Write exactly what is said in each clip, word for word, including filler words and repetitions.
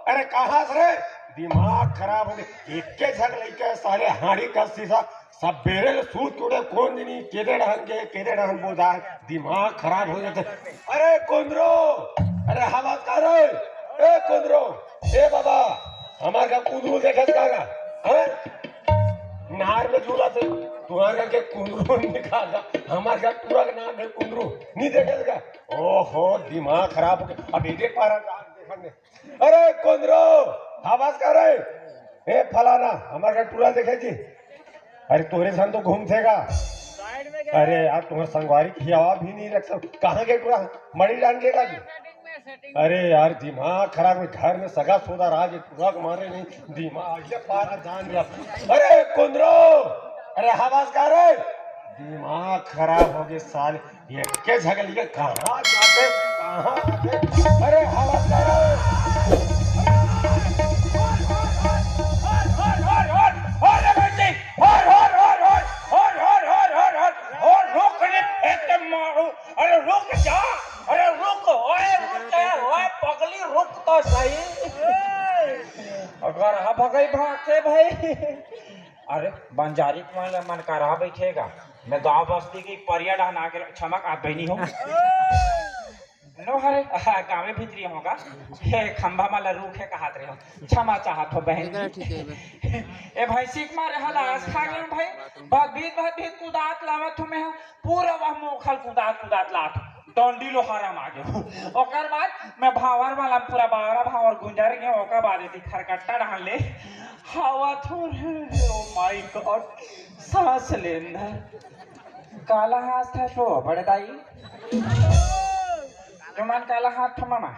अरे कहाँ से रे? दिमाग खराब हो गए। एके झक लइका साले हाड़ी का शीशा, सबेरे ले सूत के उठे, कोन जनी केदे डहन के, केदे डहन बोलत हे, दिमाग खराब हो जाथे। अरे कुंदरू, अरे हवा का रे? ए कुंदरू, ए बाबा, हमार का कुंदरू देखे का गा? हैं? नार में झूलथे, तुँहर का के कुंदरू निकाल दा, हमार का पूरा के नाम है कुंदरू, नहीं देखे का? ओहो, दिमाग खराब हो गया। अब एक एक बार देखा ने। अरे कुंदरू, हवा का रे? ए फलाना, हमार का टूरा देखे जी। अरे तोरे सन तो घूमथे गा। अरे यार, तुँहर संगवारी की हवा भी नहीं रख सक। कहाँ के टूरा? मड़ी जान के का जी? अरे यार, दिमाग खराब है। घर में सगा सोदा राज टूरा के मारे नहीं, दिमाग ये पारा जान गया। अरे कुंदरू, अरे हवा का रे? दिमाग खराब हो गए साले। ये के झगल, ये कहाँ जाते, कहाँ आते? अरे हवा का रे? अरे रुक रे, फेंक के मारू। अरे रुक जा। अरे रुक, ओए रुक, ओए पगली रुक तो सही। अगर हा भगई भाग के भाई। अरे बंजारी के मन, मन करा बैठेगा। मैं गांव बस्ती की परिया डहन आ के क्षमा का बहनी हूँ। नो हरे, गाँवे भीतरी होगा। हे खंभा माला रूख है, कहात रहे हो। क्षमा चाहत हो बहन जी। ठीक है, ठीक है। ए भाई, सीख मारे हला, आज खा गए भाई। बात भीत, बात भीत कुदात लावत हूँ मैं, पूरा वह मोखल कुदात, कुदात लात। डंडी लोहारा मागे। ओकर बाद मैं भावर वाला पूरा बावरा भावर गुंजर गए, ओकर बाद यदि खरकट्टा डाल ले। हवा थोर, ओ माय गॉड, सांस लेना। काला हाथ था तो बड़े दाई। तुमन काला हाथ था मामा।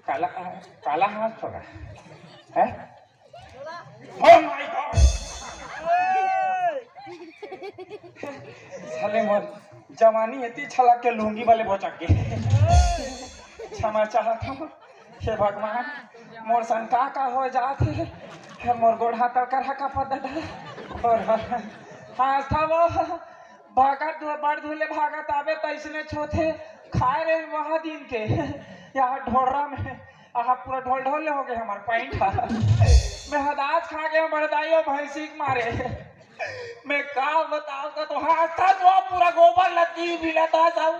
काला, काला हाथ होगा। है? Oh my God! साले मोर जवानी एती छलक के लुंगी वाले बोचक के। क्षमा चाहत हूँ। हे भगवान, मोर सन का का हो जात हे। हे मोर गोड़ हाथ कर हका पद और हाँ था वो भागत धो-, बड़ धुले भागत आवे तैसने छोथे खाए रहे वहाँ दिन के। यहाँ ढोर्रा में आहा पूरा ढोल ढोल ले हो गए हमार पैंट हा। मैं हदास खा गया बड़दाई और भैंसी के मारे। मैं का बताओ का तो हाँ था तो पूरा गोबर लत्ती मिला था सब।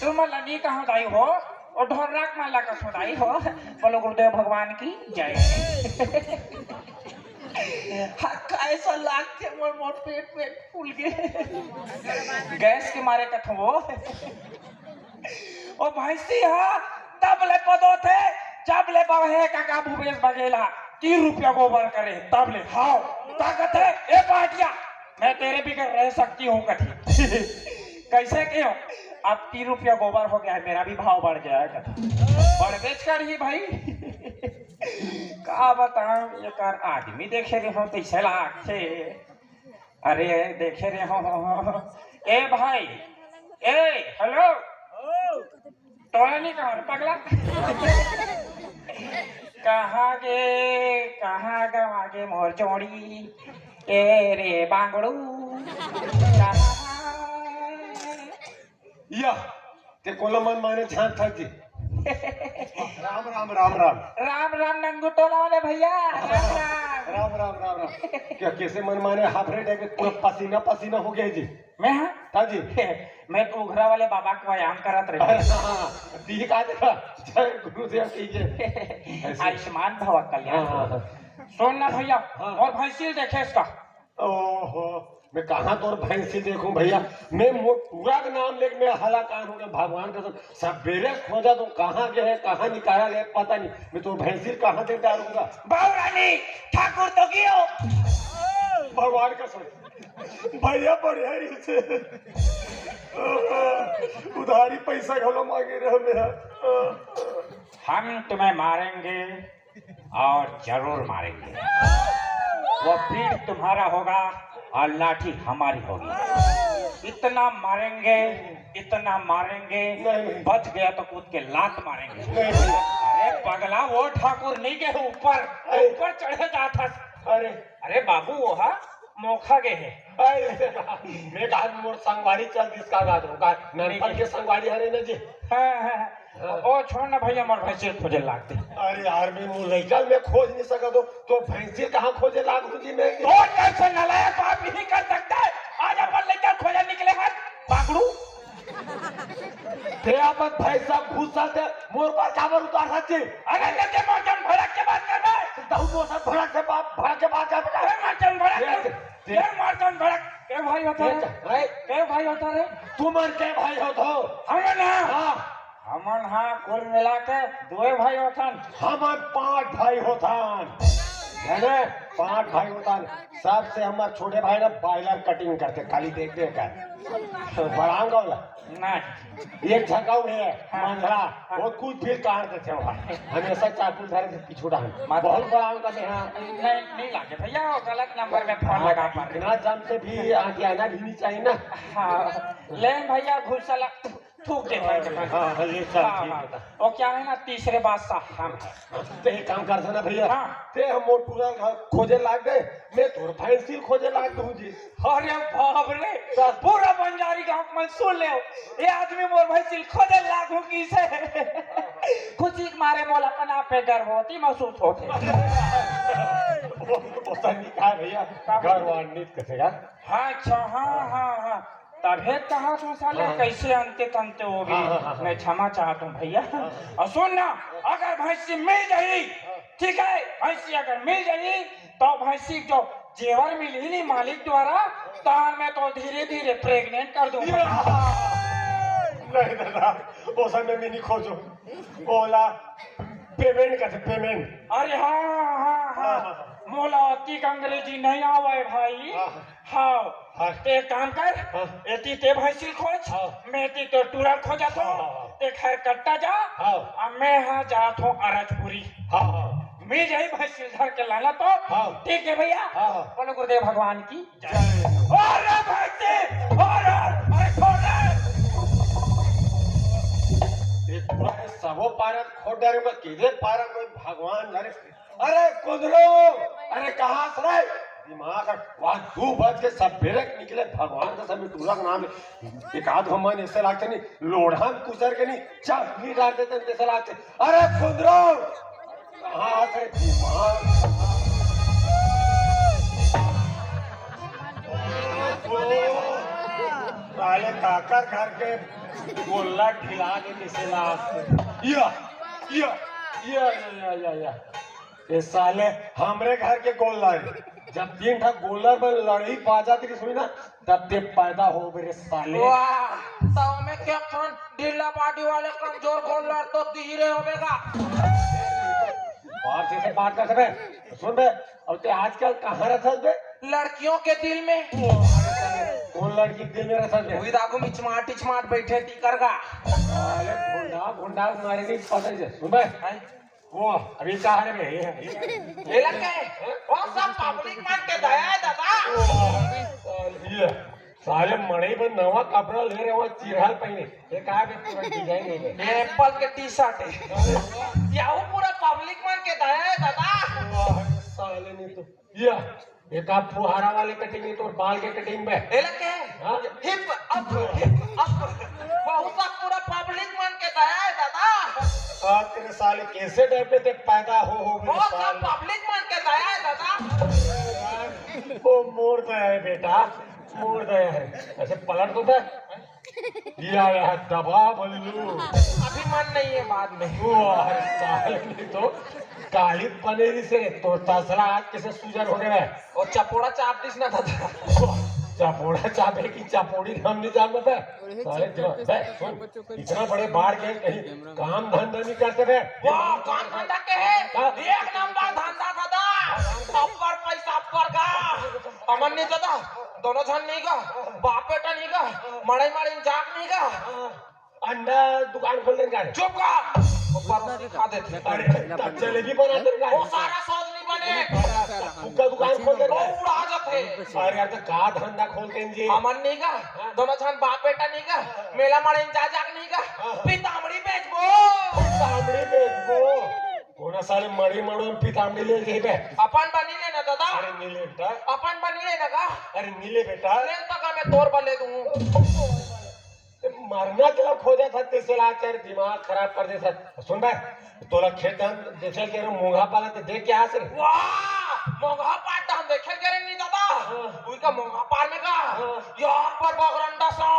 तुम लगी कहाँ गई हो? और ढोर्रा के माला का सुनाई हो। बोलो गुरुदेव भगवान की जय। हाँ, कैसा लागथे मोर, मोर पेट, पेट फूल गए। गैस के मारे कथो वो। ओ भैंसी हा तब ले पदोथे, जब ले बहे काका भूपेश बघेल हा तीन रुपया गोबर करे, तब ले। हाव, का कथे? ए पाटिया, मैं तेरे बिगर रह सकती हूँ कथी। कैसे के हो? अब तीन रुपया गोबर हो गया है, मेरा भी भाव बढ़ गया है कथी। बढ़बेच करही भाई। का बताऊं, एकर आदमी देखे रहे हो, कैसे लागथे। अरे, देखे रहे हो। ए भाई, ए, हेलो। तोला नहीं कहा, पगला। कहाँ गे, कहाँ गवा गे मोर जोड़ी? ए रे बांगड़ू, कहाँ? या, ते कोला मन माने झांक था जी। राम, राम, राम, राम। राम, राम, नंगू टोला वाले भैया। राम, राम। राम, राम, राम, राम। क्या, कैसे मन माने हाफ रेड है कि पूरा पसीना, पसीना हो गया है जी? मैं, हाँ? हाँ जी। मैं तो उघरा वाले बाबा को व्यायाम करत रही। अरे हाँ, ठीक आ देखा। जय गुरुदेव की जय। ऐसे। आयुष्मान भव कल्याण। हाँ, हाँ, हाँ। सुन ना भैया, हाँ। और भैंसी देखे इसका। ओहो, मैं कहाँ तोर भैंसी देखूं भैया? मैं मोर टूरा के नाम लेके मैं हलाकान हो गया। भगवान का सब, सबेरे खोजा तो कहाँ गए है, कहाँ निकाला गया, पता नहीं। मैं तोर भैंसी कहाँ से डालूंगा? बाबू रानी, ठाकुर तो गियो। भगवान का सब, भैया बढ़िया रही से। उधारी पैसा घलो मांगे रहे मेरा। हम तुम्हें मारेंगे। और जरूर मारेंगे। वो पीठ तुम्हारा होगा और लाठी हमारी होगी। इतना मारेंगे, इतना मारेंगे, नहीं, नहीं। बच गया तो कूद के लात मारेंगे। नहीं, नहीं। अरे पगला, वो ठाकुर नहीं के ऊपर, अरे। ऊपर चढ़े जाता। अरे। अरे बाबू, वो हा मोखा गे है। अरे, मैं कहा मोर संगवारी चल दिस का बात होगा। ननपन के संगवारी हरे ना जी। हाँ, हाँ, हाँ। ओ छोड़ ना भैया, मोर भैंसी ल खोजे लागते। अरे यार, मैं मुँह लइका में खोज नहीं सकत हो, तो भैंसी कहाँ खोजे लागू जी मैं? तो कैसे नालायक बाप नहीं कर सकता है? आज अपन लइका खोजे निकले हैं, पागड़ू। ते अपन भैंसा घुसा दे, मोर पर काबर उतार सकते? अरे लेके मोर जन भड़क के बात कर रहा है। तहु मोर से भड़क से बात, भड़क के बात कर बेटा। अरे मोर जन भड़क ये कर। ते- ये मोर जन भड़क। के भाई होता ये रे? ते- भाई। के भाई होता रे? तुमन के भाई होत हो? हमन ना। हाँ। हमन हा कुल मिला के दो भाई होथन। हमन पांच भाई होथन। है ना? पांच भाई होथन। सबसे हमर छोटे भाई ना बॉयलर कटिंग करते, खाली देख देख कर। तो बड़ाऊंगा वाला। नहीं। एक झकाऊ है, हाँ। मंझला, हाँ। वो कुछ भी काट देते हो। हमेशा चाकू धरे के पीछू डाल। माता बहुत बड़ा उनका देहा। नहीं, नहीं लागे भैया, वो गलत नंबर में फोन लगा पा रहे। इतना जम से भी आगे आना भी नहीं चाहिए ना। हाँ, लेन भैया, घुस साला, थूक दे, फेंक दे, फेंक दे। हाँ, हाँ, ये सब हाँ, ठीक हाँ। है। वो क्या है ना, तीसरे बादशाह हम हैं। ते एक काम कर देना भैया। हाँ। ते हम मोटूरा घर खोजे लाग गए, मैं तोर भैंसी खोजे लाग दूं जी। अरे बाप रे, पूरा बंजारी गांव में सुन ले, ये आदमी मोर भैंसी खोजे लागू किसे। खुशी के मारे मोला अपन आप पे गर्भवती महसूस होथे। वो, वो सही कहा भैया, का? गर्वान्वित करेगा। हाँ, अच्छा, हाँ, हाँ, हाँ। तभे कहा तू साले हाँ। कैसे अंते तंते वो भी। हाँ, हाँ, हाँ, हाँ। मैं क्षमा चाहता हूँ भैया। हाँ, हाँ। और सुन ना, अगर भैंसी मिल जाई, हाँ। ठीक है, भैंसी अगर मिल जाई, तो भैंसी जो जेवर मिली नी मालिक द्वारा, तार में तो धीरे धीरे प्रेग्नेंट कर दूंगा। या! नहीं दादा, वो सब में नहीं खोजो। ओला पेमेंट कर दे, पेमेंट। अरे हाँ, हाँ, हाँ, हाँ, हाँ। हाँ। मोला अतिक अंग्रेजी नहीं आवे भाई। हाँ, हाँ। हाँ, हाँ। ते एक काम कर, हाँ। एती ते भैंसी खोज, हाँ। मैं एती तो टूरा खोजत हो। हाँ, हाँ, हाँ। ते घर कट्टा जा, हाँ। अब मैं हाँ जात हूँ अरजपुरी। हाँ, हाँ। मिल जाई भैंसी धर के लाना तो। हाँ। ठीक है भैया। हाँ, हाँ। बोलो गुरुदेव भगवान की जय। अरे भैंसी, अरे, अरे छोड़ रे। ये पूरा सबो पारत खोद डारे, बस किधर पारत कोई भगवान जाने। अरे कुंदरू, अरे कहाँ से रे? दिमाग है, वहाँ दू बज के सब बेरे के निकले, भगवान का सब टूरा का नाम है। एक आध हमन ऐसे लागते नहीं, लोढ़ा में कुचर के नहीं, चाप नहीं डाल देते, ऐसे लागते। अरे कुंदरू, कहाँ से दिमाग? साले काकर घर के गोल्ला ढिला के कैसे लास्ट? या, या, या, या, या, या। ये साले हमरे घर के गोल्लर हे। जब तीन ठा गोल्लर में लड़ई बाजत रहिस होही ना, तब ते पैदा होबे रे साले। वाह, तो मैं क्या खान ढीला body वाले कमजोर गोल्लर तो धीरे होबेगा। बाप जैसे बात कर बे, सुन बे, अब ते आजकल कहाँ रहत हस बे? लड़कियों के दिल में। कौन लड़की के दिल में रहत हस बे? वही दागू में चमाट चमाट बैठे टीकर का। अरे भोंडा, भोंडा मारे नहीं पता है, सुन बे। हैं? वो अभी कहाँ रे बे? ये, ये। ये लग गए। वो सब पब्लिक मन के दया है दादा। ये साले मड़ई बर नवा कपड़ा ले रहे हो, चिरहल पहिने। ये का बे, पूरा डिजाइन हे बे? ये एप्पल के टी शर्ट है। या वो पूरा पब्लिक मन के दया है दादा। वाह, साले नहीं तो। या, ये का फुहारा वाले कटिंग है, तोर बाल के कटिंग बे? ये लग गए। हाँ? Hip up, hip up. वो सब पूरा पब्लिक मन के दया है दादा। हाँ, तेरे साले कैसे डर पे ते पैदा हो, हो मेरे वो सब साले। पब्लिक मन के दया है दादा। वो मोर दया है बेटा, मोर दया है। ऐसे पलट तो दे। या, या, दबा बल्लू। अभी मन नहीं है, बाद में। वाह, साले नहीं तो काली पनेरी से तो तसला आज कैसे सूजन हो गया है। वो चपोड़ा चाप दिस ना दादा। चपोड़ा चापे की चपोड़ी हम नहीं जानते थे। साले जो, बे, सुन, इतना बड़े बाढ़ के कहीं काम धंधा नहीं करते थे। वाह, काम धंधा के है? हाँ। एक नंबर धंधा दादा। अब्बर पैसा अब्बर का। अमन नहीं दादा, दोनों झन नहीं का, बाप बेटा नहीं का, मड़ई मड़ई जात नहीं का। अंडा दुकान खोल देंगे। चुप का। ऊपर से खा देते। अरे, तब जलेबी बना देंगे। वो सारा सोच नहीं बने। फुग्गा दुकान खोल देंगे। वो उड़ा जाते। अरे यार, तो का धंधा खोल देंगे? हमन नहीं का, दोनों झन बाप बेटा नहीं का, मेला मड़ई जा जाक नहीं का, पीतामड़ी बेचबो। पीतामड़ी बेचबो। कोना साले मड़ी मड़ो में पीतामड़ी ले जेबे। अपन बनी लेना दादा। अरे नहीं ले बेटा। अपन बनी लेना का? अरे नहीं ले बेटा। ले तो का मैं तोर बले दूं। मरना तेला खोजत हस, तेला आके दिमाग खराब कर देथस। सुन बे, तोला खेत धान देखे के मोंघा पाला ते देख के आस रे। वाह, मोंघा पाट हम देखे के रे नी दादा। हाँ। उई का मोंघा पार में का? हाँ। यार पर बगरंडा सा।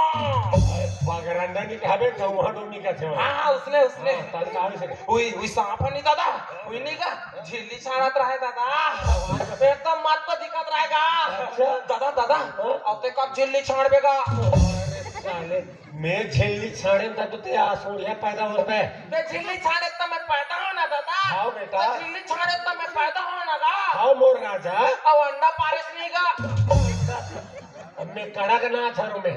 बगरंडा नी कहबे, गौहा डोमी का छेवा। हाँ, उसने, उसने। हाँ, तब का होइस रे? उई, उई सांप ह नी दादा, उई नी का झिल्ली छाड़त रहे दादा। एकदम मस्त दिखत रहेगा। अच्छा। दादा, दादा, हाँ? अब ते कब झिल्ली छाड़बे गा? अरे साले, मैं झिल्ली छाड़े त तो ते आसोड़िया पैदा होबे। ते झिल्ली छाड़े त मैं पैदा हो ना दादा। हाँ बेटा। ते झिल्ली छाड़े त मैं पैदा हो ना गा। हाँ मोर राजा। अब अंडा पारिस नी गा। अब मैं कड़ा के ना छाड़ू मैं।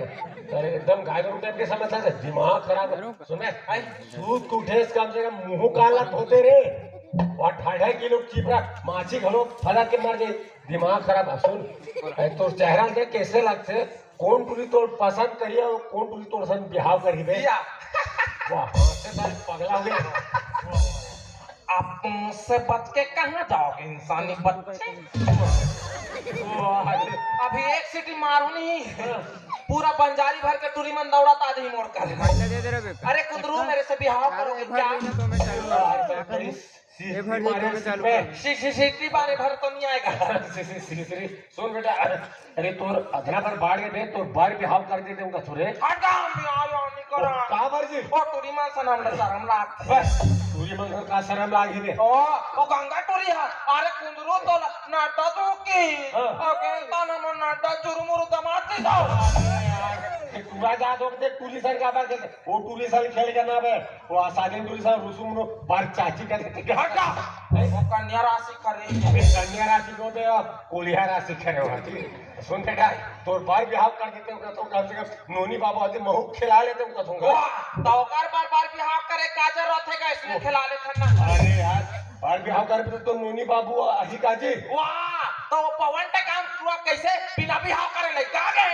अरे एकदम गाय गरु टाइप के समझता है, दिमाग खराब है। सुन बे, आई, सूत के उठे से कम से कम मुंह काला धोते रे। अउ ढाई ढाई किलो चिपरा माछी घलो फला के मर जाए। दिमाग खराब है। सुन, ए, तोर चेहरा देख कैसे लगथे, कोन टूरी तोर पसंद करिया अउ कोन टूरी तोर संग बिहाव करही बे। या। वाह, ते साले पगला हो गया। आप मुझसे बच के कहाँ जाओगे इंसानी बच्चे? वाह। अभी एक सीटी मारू नहीं, पूरा बंजारी भर के टूरी मन दौड़त आ जाही मोर कर। अरे कुंदरू, मेरे से बिहाव करोगे क्या? ए भर दे, तो मैं चालू कर। सी-, सी-, सीटी मारे भर तो नहीं आएगा। सी-, सी-, सी-, सी-, सुन बेटा, अरे तोर अदना भर बाढ़ के दे, तोर बर बिहाव कर देते हूँ कथू रे। हटा, मैं आयो नहीं करा। का बर जी? ओ टूरी मन से नाम शरम लाग। बस, टूरी मन का शरम लाग ही रे। ओ, ओ गंगा टूरी है। अरे कुंदरू तो नड्डा तो की। हाँ। ओ के तना मन नड्डा चुरमुरु दमाती दो। अरे यार, ये टूरा जा दो के टूरी सर का बात करते। ओ टूरी सर खेल के ना बे। वो आसानी दूरी सा रुसुम नो बार चाची का देते। हटा। वो कन्या राशि खरी। अबे कन्या राशि को बे, कोलिया राशि खरे हो। सुन बेटा, तोर बर बिहाव कर देते हो तो कम से कम नोनी बाबू आते महू खिला लेते हो कथूंगा। वाह, तो ओकर बर बर बिहाव करे का जरूरत है, इसमें खिला लेते ना। अरे यार, बर बिहाव कर तो नोनी बाबू आही का जी। वाह, तो वो पवन टेकाम टूरा कैसे बिना बिहाव करे लइका आ गए?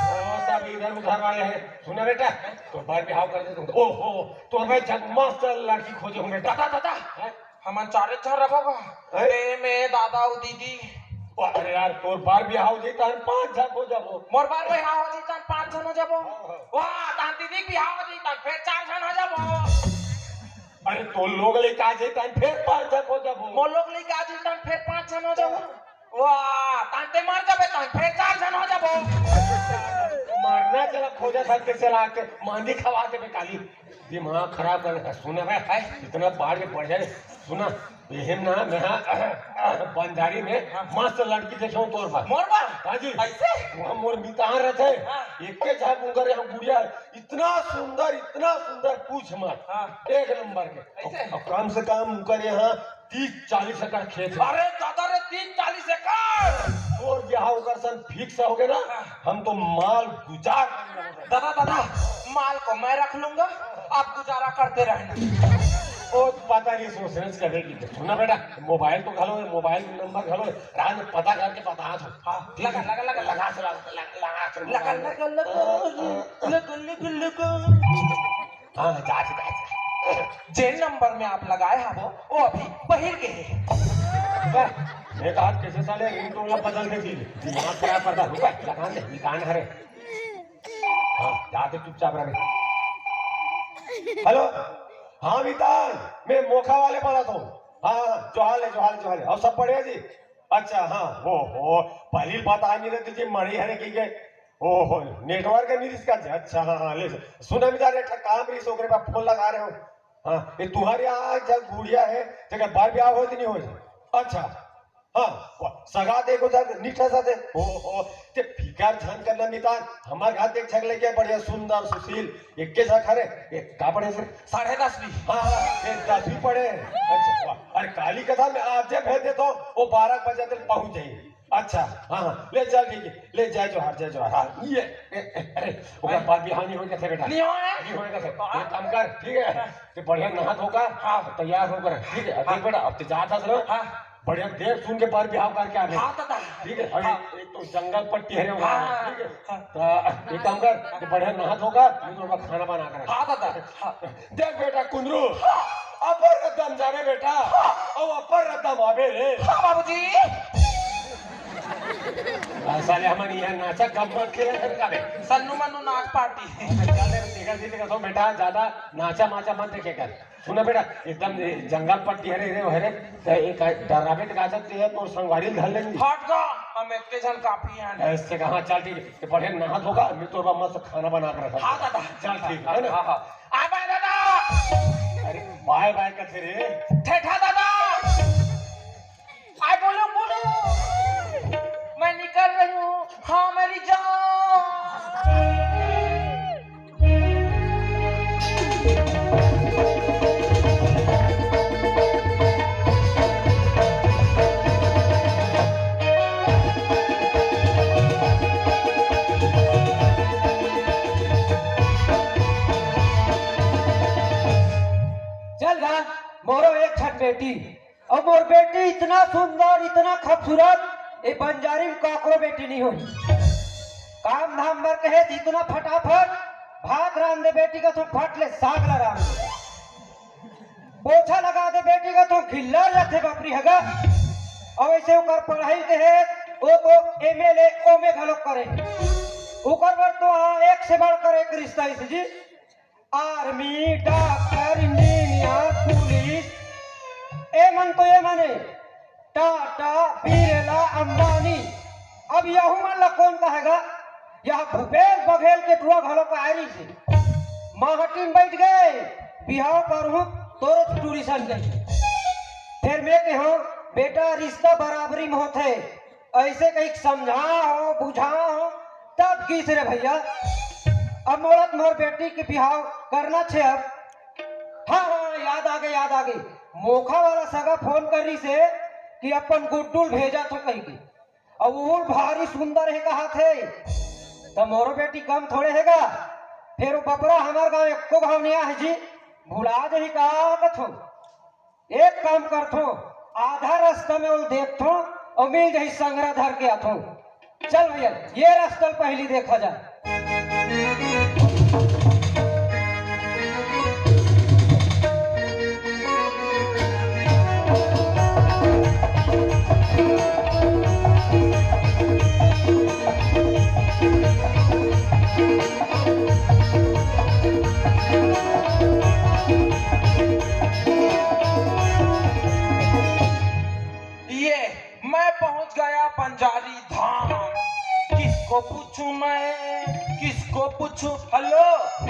ओ सब इधर उधर वाले हैं। सुना बेटा, तोर बर बिहाव कर देते हो। ओहो, तोर बर जग मस्त लड़की खोजे हूँ बेटा। दादा, दादा, हैं? हमन चारे झन रखो का? हैं? ए, मैं, दादा, अउ दीदी। वाह, अरे यार, तोर बर बिहाव हो जाही तहन पांच झन हो जाबो। मोर बर बिहाव हो जाही तहन पांच झन हो जाबो। हाँ, हाँ। वाह, तहन दीदी के बिहाव हो जाही तहन फेर चार झन हो जाबो। अरे तोर लोग लइका आ जाही तहन फेर पांच झन हो जाबो। मोर लोग लइका आ जाही तहन फेर पांच झन हो जाबो। वाह, तहन ते मर जाबे, तहन फेर चार झन हो जाबो। मरना चला खोजा था, कैसे ला के मांदी खवा देबे काली। दिमाग खराब कर रखा। सुन बे, हैं? इतना बाढ़ में पड़ जाए। सुना, एहम ना, मैं हाँ, बंजारी में हाँ। मस्त लड़की देखे हूँ तोर बर। मोर बर? हाँ जी। ऐसे? वहाँ मोर मितान रहते हैं। हाँ। एक के साथ उनकर यहाँ गुड़िया, इतना सुंदर, इतना सुंदर, पूछ मत। हाँ। एक नंबर के। ऐसे? अब कम से कम उनकर यहाँ तीस चालीस एकड़ खेत है। अरे दादा रे, तीस चालीस एकड़! तोर बिहाव ओकर सन फिक्स हो गए ना, हाँ। हम तो माल गुजार। दादा, दादा, माल को मैं रख लूंगा, आप गुजारा करते रहना। ओ, पता नहीं, सोचने से करेगी। सुना बेटा, मोबाइल तो घलो है, मोबाइल नंबर घलो है, रात में पता करके बता दो। हाँ, लगा, लगा, लगा, लगा। लगा से लगा, लगा, लगा से लगा। लगा, लगा, लगा, लगा, लगा, लगा। हाँ, जा, जा, जा। जेन नंबर में आप लगाए हवो, वो अभी बहिर गे हे। मैं कहा, कैसे साले रिंगटोन ला बदल के चीज? दिमाग खराब करता, रुका, लगान दे, निकान हरे। हाँ, जाते चुपचाप रहे। हेलो, हाँ मितान, मैं मोखा वाले बोलत हूँ। हाँ, हाँ, जोहार ले, जोहार ले, जोहार ले। अउ सब बढ़िया जी? अच्छा, हाँ, हो, हो, पहली बात आ नहीं रहती जी, मरी हरे की गए। ओहो, नेटवर्क है नहीं इसका? अच्छा, हाँ, हाँ, ले। सुना मितान, एक ठा काम रही, ओकरे पर फोन लगा रहे हो। हाँ, ये तुम्हारे यहाँ जब गुड़िया है, तो क्या बर बिहाव होय कि नहीं होय? अच्छा, हाँ, वाह, सगा देखो जब नीठा सा दे। ओहो, ते फिकर झन करना मितान, हमार घर देख छक लेके बढ़िया सुंदर सुशील, एक के झक हरे, एक का पढ़े से? साढ़े दसवीं। हाँ, हाँ, ये दसवीं पढ़े। अच्छा, वाह, अरे काली कथा मैं आज भेज देता हूँ, वो बारह बजे तक पहुँच जाएंगे। अच्छा, हाँ, हाँ, ले चल, ठीक है, ले जय जोहार, जय जोहार। हाँ, ये, ए, ए, अरे, ओकर बर बिहाव नहीं होय कथे बेटा। नहीं होय? नहीं होय कथे। हाँ। एक काम कर, ठीक है, ते बढ़िया नहा धो का, हाँ। तैयार होकर, ठीक है, हाँ। देख बेटा, अब ते जात हस ना, हाँ। बढ़िया देख सुन के बर बिहाव करके आबे। हाँ, दादा। ठीक है, अभी हाँ। एक तो जंगल पट्टी हरे वहाँ, हाँ। ठीक है? हाँ। तो एक काम कर, ते बढ़िया नहा धो का, मैं तो खाना बना कर रख। हाँ, दादा। हाँ। देख बेटा कुंदरू, हाँ। अब्बड़ रद्दा म जाबे बेटा, हाँ। अउ अब्बड़ रद्दा म आबे रे। हाँ, बाबूजी। साले हमन इहाँ नाचा कम मत खेले कर का बे। सन्नू मन्नू नाच पार्टी। चल रे, तेकर दिन का तो बेटा ज्यादा नाचा माचा मत देखे कर। सुन ना बेटा, एकदम जंगल पट्टी हरे रे, हरे। त एक डरावे त गाजत ते है, तोर संगवारी ल धर लेंगे। हट गा, हम एके झन काफी हैं। ऐसे कहाँ, चल ठीक है, बढ़िया नहा धो गा, मैं तोर बर मस्त खाना बना के रखा। हाँ दादा। चल ठीक है ना? हाँ, हाँ। आ बाय दादा। अरे बाय बाय कथे रे। ठेठा दादा। आय बोलो, बोलो। मैं निकल रही हूँ। हाँ मेरी जान। चल गा, मोरो एक छठ बेटी। अउ मोर बेटी इतना सुंदर, इतना खूबसूरत, ए बंजारी में काकरो बेटी नहीं होही। काम धाम बर कहे इतना फटाफट, भात रांध दे बेटी कथों, फट ले साग ला रांध दे। पोछा लगा दे बेटी कथों, खिल्लर जाथे बापरी हगा। अउ ऐसे ओकर पढ़ाई कहे, ओ तो एमएलए ओमे घलो करे। ओकर बर तो हाँ, एक से बढ़कर एक रिश्ता इस जी। आर्मी, डॉक्टर, इंजीनियर, पुलिस, ए मन तो ए मने टाटा, बिरला, अंबानी। अब यहू मन ला कौन कहेगा? यह भूपेश बघेल के टुरा घलो का आयरी से माहटिन बैठ गए, बिहाव पर हूँ तोरे टूरी सन गई। फिर मैं कहो, बेटा, रिश्ता बराबरी में होथे, ऐसे कहीं समझा हो, बुझा हो, तब किस रे भैया। अब मोला त मोर बेटी के बिहाव करना छे अब। हाँ, हाँ, याद आ गई, याद आ गई। मोखा वाला सगा फोन करिस हे कि अपन गुड्डू ल भेजत हों कहिके। अब वो भारी सुंदर हे कहाथे, त मोरो बेटी कम थोड़े हे गा। फेर वो बपरा हमर गांव एको घाव नइ आहे जी, भुला जही का कथों। एक काम करथों, आधा रस्ता में ओला देखथों अउ मिल जही संगरा धर के आथों। चल भैया, ये रस्ता ल पहिली देखा जा। ये मैं पहुंच गया बंजारी धाम। किसको पूछूं मैं, किसको पूछूं? हेलो,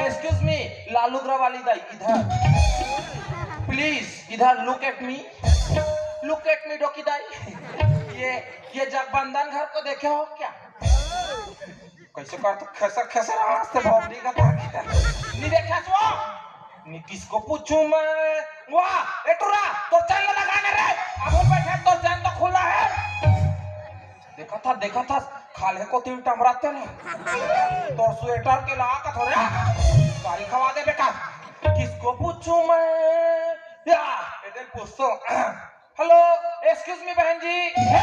एक्सक्यूज मी, लालू ग्रवाली दाई, इधर प्लीज, इधर look at me, look at me डोकी दाई। ये ये जगबंधन घर को देखे हो क्या? कैसे कर तू खेसर खेसर आवाज से भौंकती का था क्या? नहीं देखा सो? नहीं किसको पूछूं मैं? वाह, ए टुरा, तोर चैन लगा ना रे। अब बैठे तोर चैन तो खुला है। देखा था, देखा था, खाल्हे को तीन टमरा तेल। तोर स्वेटर के ला का थोड़ा गारी खवा दे बेटा। किसको पूछूं मैं? या, ए दिन पूछो। हेलो, एक्सक्यूज मी बहन जी। हे!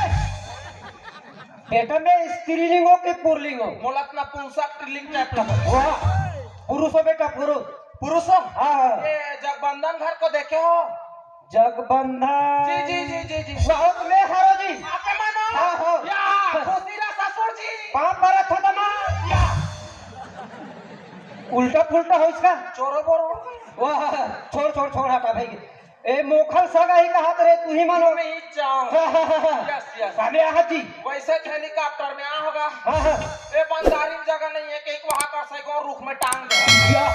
बेटा, मैं स्त्रीलिंग हों कि पुरलिंग हों? मोला त नपुंसक लिंग टाइप लगा। वाह, पुरुष हों बेटा, पुरुष। पुरुष हों? हाँ, हाँ। ये जगबंधन घर को देखे हो? जगबंधन। जी, जी, जी, जी, जी। बहुत में हरो जी। आपे मानो? हाँ, हाँ। या, खुशी रा ससुर जी। पाँव परत हों दमा। या। उल्टा पुल्टा होइस का? चोरो बोरो। वाह, छोड़, छोड़, छोड़, हटा भाई। ए मोखल सगा ही कहात रे, तू ही मानो। मैं ही चाहूँ। हाँ, हाँ, हाँ, हाँ। Yes, yes. कामे आहत जी? वैसे हेलीकॉप्टर में आ होगा। हाँ, हाँ। ए बंजारी में जगह नहीं है, कि वहाँ का सैगो रुख में टांग दे। या,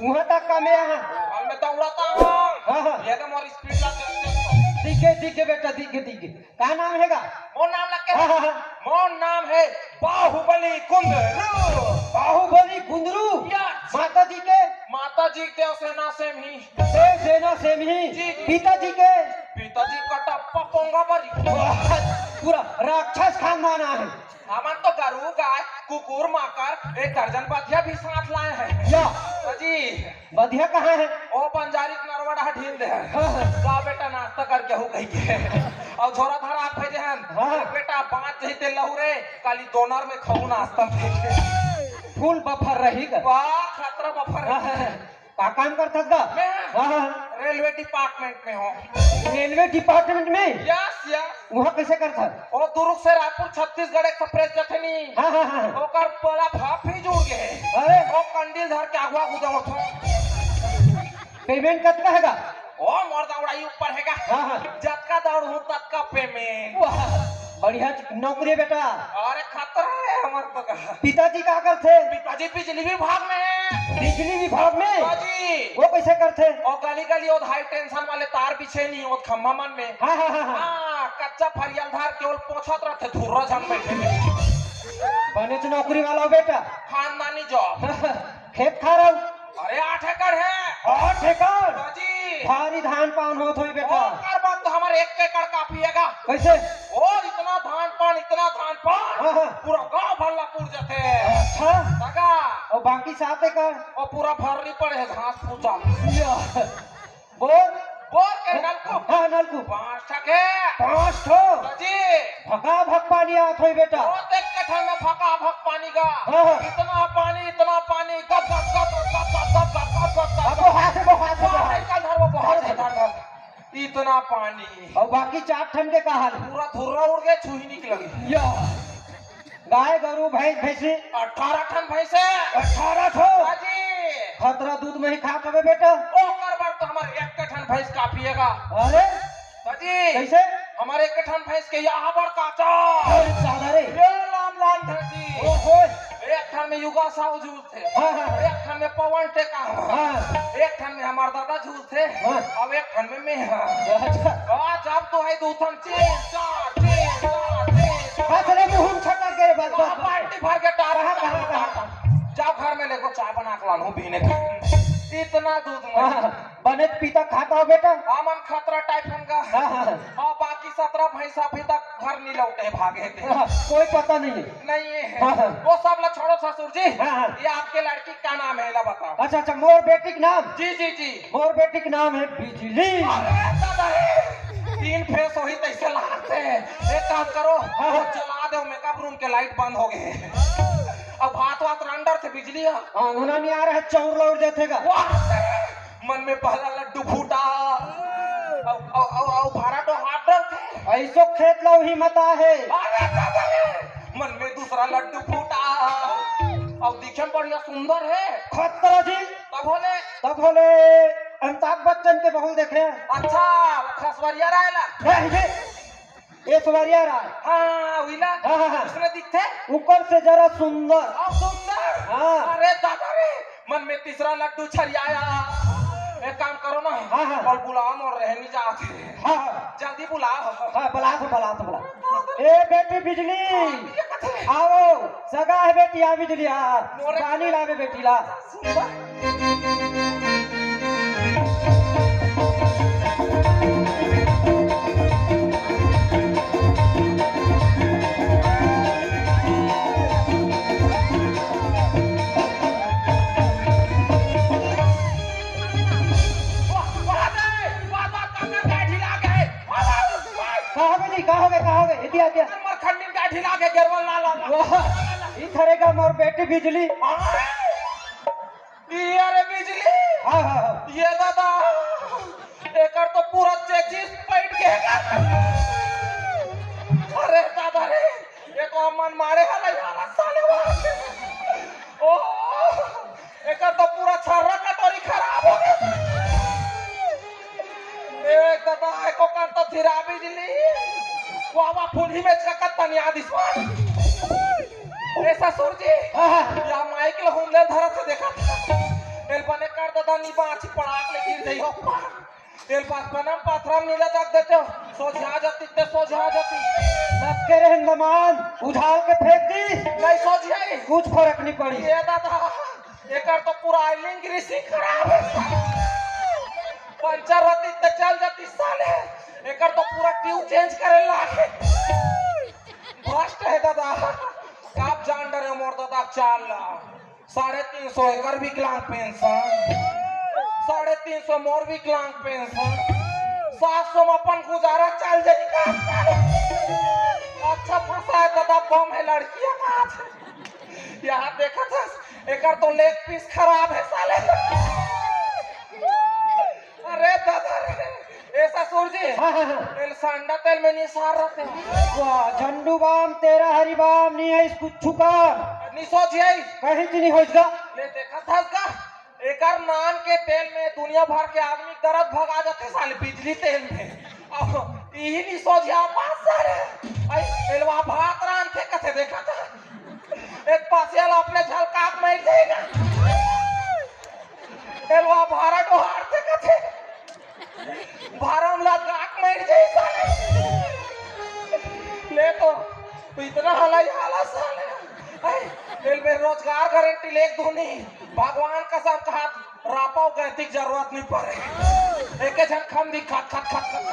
वहाँ तक कामे आहा। और मैं दौड़ता हूँ। हाँ, हाँ। ये तो मोर स्पीड ला चल, चल, चल। दिखे, दिखे बेटा, दिखे, दिखे। का नाम हे गा? मोर नाम लग के हाँ, हाँ, हाँ। मोर नाम है बाहुबली कुंदरू। बाहुबली कुंदरू? यस। माता जी के? माता जी देवसेना से ही। देवसेना से ही? जी, जी। पिताजी के? पिताजी कटप्पा पोंगा बरी। वाह, पूरा राक्षस खानदान आहे। हमन तो गरू, गाय, कुकुर, माकर, एक दर्जन बधिया भी साथ लाए हैं। या। जी। बधिया कहाँ है? ओ बंजारी के नरवा डहा ढील दे है। हाँ, हाँ। जा बेटा नाश्ता करके हो गई के। और झोरा धरा आप भेजे हैं। हाँ। बेटा बाँच जही ते लहू रे, काली दोनर में खाऊ नाश्ता में। फुल बफर रही का? वाह, खतरा बफर। हाँ, हाँ, हाँ। का काम करथस गा? मैं? हाँ, हाँ। रेलवे डिपार्टमेंट में हूँ। रेलवे डिपार्टमेंट में? Yes, yes. वहाँ कैसे करथस? वो दुर्ग से रायपुर छत्तीसगढ़ एक्सप्रेस जथे नी। हाँ, हाँ, हाँ। ओकर बल्ब ह fuse जुड़ गे। अरे। वो कंडील धर के आगू आगू दौड़त हूँ। पेमेंट कतका हे गा? ओ मोर दौड़ाई ऊपर हे गा। हाँ, हाँ। जतका दौड़हूँ ततका पेमेंट। वाह, बढ़िया नौकरी हे बेटा। अरे खतरा हे हमर तो गा। पिताजी का करथे? पिताजी बिजली विभाग में हे। बिजली विभाग में? हाँ जी। वो कैसे करथे? ओ गली गली ओ हाई टेंशन वाले तार बिछे नी ओ खम्भा मन में। हाँ, हाँ, हाँ, हाँ। हाँ, कच्चा फरियल धर के ओल पोछत रथे, धुर्रा झन बैठे में। बनेच नौकरी वाला हो बेटा। खानदानी जॉब। खेत खार हव? अरे आठ एकड़ हे। आठ एकड़? हाँ जी। भारी धान पान होत होही बेटा। ओकर बाद तो हमर एक एकड़ काफी हे गा। कैसे? ओ इतना धान पान, इतना धान पान, हाँ, हाँ। पूरा गांव भर ला पुर जथे। अच्छा। सगा। अउ बाकी सात एकड़? ओ पूरा भर्री पड़े हे घास फूसा। या। बोर? बोर के नलकूप? हाँ, नलकूप। पाँच ठक हे। पाँच ठो? हाँ जी। भका भक पानी आत होही बेटा। ओ देख के ठन में भका भक पानी गा। हाँ, हाँ। इतना पानी, इतना पानी, गप, गप, गप। अब वो हाथ से, वो हाथ से, वो हाथ से। चल धर, वो हाथ से धर, धर। इतना पानी। अउ बाकी चार ठन के का हाल? पूरा धुर्रा उड़ गे, छुही निकल गे। या। गाय, गरू, भैंस, भैंसी? अठारह ठन भैंस हे। अठारह ठो? हाँ जी। खतरा दूध मही खात हवे बेटा। ओकर बर तो हमर एक ठन भैंस काफी हे गा। अरे? हाँ जी। कैसे? हमर एक ठन भैंस के यहाँ बड़ काचा। अरे दादा रे। ये लाम लाम भैंसी। ओहो। एक ठन में युगा साहू जूझथे। हाँ, हाँ, हाँ। एक ठन में पवन टेका। हाँ। एक ठन में हमर दादा जूझथे। हाँ। अब एक ठन में मैं। अच्छा। आ, जब तो है दू ठन, तीन, चार, तीन, चार, तीन, चार। बस रे, मुंह में छटक गए, बस, बस, बस। बाल्टी भर के टार। कहाँ, कहाँ, कहाँ, कहाँ? जाओ घर में लेको चाय बना के लानहूँ पीने का। इतना दूध में। हाँ, बने पीता खाता हो बेटा? हमन खतरा टाइप हन का। हाँ, हाँ। हाँ, बाकी सत्रह भैंस अभी तक घर नहीं लौटे, भागे थे। हाँ, कोई पता नहीं है। नहीं है। हाँ, हाँ। वो सब ला छोड़ो ससुर जी। हाँ, हाँ। ये आपके लड़की का नाम है, ला बताओ। अच्छा, अच्छा, मोर बेटी के नाम? जी, जी, जी। मोर बेटी के नाम है बिजली। अरे दादा रे, तीन फेस होही तैसे लागथे। एक काम करो, हाँ। वो जला दो, मेकअप रूम के लाइट बंद हो गए। अब हाथ वाथ रंडर थे बिजली ह। हाँ, अंगना नहीं आ रहा है, चौर लौट जाते का। वाह, मन में पहला लड्डू फूटा। अब, अब, अब, अब भरा तो हाथ डर थे। ऐसो खेत लो ही मता है। अरे दादा रे, मन में दूसरा लड्डू फूटा। अब दिखे में बढ़िया सुंदर है। खतरा जी। तब होले। तब होले अमिताभ बच्चन के बहू देखे। अच्छा, वो खसवरिया राय ला। हे, हे, ऐश्वर्या राय। हाँ, उइला। हाँ, हाँ, हाँ। उसने दिखथे। ऊपर से जरा सुंदर। अब सुंदर। हाँ। अरे दादा रे, मन में तीसरा लड्डू छरियाया। एक काम करो ना, हाँ, हाँ। कल बुलाओ मोर रहनी जात हे। हाँ, हाँ। जल्दी बुलाओ। हाँ, बुला तो, बुला तो, बुला। ए बेटी बिजली, हाँ, ये कथे। आओ, सगा है बेटी, आ बिजली, आ। मोरे पानी लावे बेटी ला। सुन बा। वाह, वाह, वाह, वाह, वाह, काका, गाय ढिला गए। वाह, वाह, वाह। का हो गए जी, का हो गए, का हो गए? इतिया, इतिया। नंबर खंडिन गाय ढिला गए, गेरवा ला, ला, ला। वाह, इधर एक मोर बेटी बिजली। हाँ। ये रे बिजली। हाँ, हाँ, हाँ। ये दादा, एकर तो पूरा चेचिस पैट गए। अरे दादा रे, ये तो हमन मारे हला यार साले वा। ओ, एकर तो पूरा छर्रा कटोरी खराब हो गए। ए दादा, एको कान तो थिरा बिजली। वाह, वाह, फुलही में चकत तनिया दिसवा। ए ससुर जी, हाँ, हाँ। या माइक ल हुन ले धरत हे, देखत हे। एल बने कर ददा, नी बाँची पड़ाक ले गिर जइहो। एल पास पनम पाथरा नीला तक देते हो। सोझा जाती ते सोझा जाती। लटके रहे दमान, उझाल के फेंक दी। नहीं सोझी आई। कुछ फर्क नहीं पड़ी। ये दादा, एकर तो पूरा ऑयलिंग ग्रीसिंग खराब है। पंचर रहती ते चल जाती साले। एकर तो पूरा ट्यूब चेंज करे लागे। भ्रष्ट है दादा। आप जान डरे मोर दादा चाल ला। साढ़े तीन सौ एकर विकलांग पेंशन, साढ़े तीन सौ मोर विकलांग पेंशन, सात सौ में अपन गुजारा चल जाई का? अच्छा फंसा है दादा, बम है लड़किया का आज। यहाँ देखत हस, एकर तो लेग पीस खराब है साले। हाँ, हाँ, हाँ। तेल सांडा तेल में निसार रथे। वाह, झंडू बाम, तेरा हरी बाम, नहीं है इस कुछ काम। नहीं सोच यही। कहीं च नहीं होइस गा। ले देखा था का? एकर नाम के तेल में दुनिया भर के आदमी दर्द भगा जाथे साले बिजली तेल में। अब यही नहीं सोच यहाँ पास सारे। आई तेलवा भात रांधथे कथे देखा था। एक पासिया ला अपने झलकाक मार देगा। तेलवा भारा डोहार थे कथे। भारा ला गाक मार जाई साले। ले तो, तो इतना हलाई हाला साले। आई, तेल में रोजगार गारंटी ले एक धुनी। भगवान कसम कहा, रापा गैतिक जरूरत नहीं पड़े। एके झन खन दी खत, खत, खत, खत।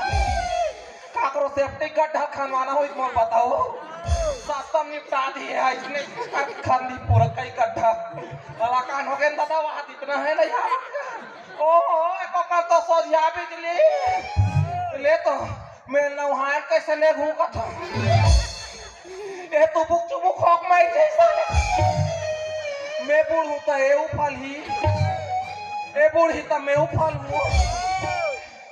काकरो सेफ्टी गड्ढा खनवाना होई त मोर बताओ। सस्ता निपटा दिए है इसने खन दी पूरा कई गड्ढा। कलाकान हो गए दादा, वहां इतना है ना यार। ओहो, एको कर तो सोझिया बिजली। ले तो, मैं नौहार कैसे ले घूम कथा। ए तुबुक चुबुक खोक मार जैसा। मैं बूढ़ हूं तो ए उफल ही। ए बूढ़ी तो मैं उफल हूं।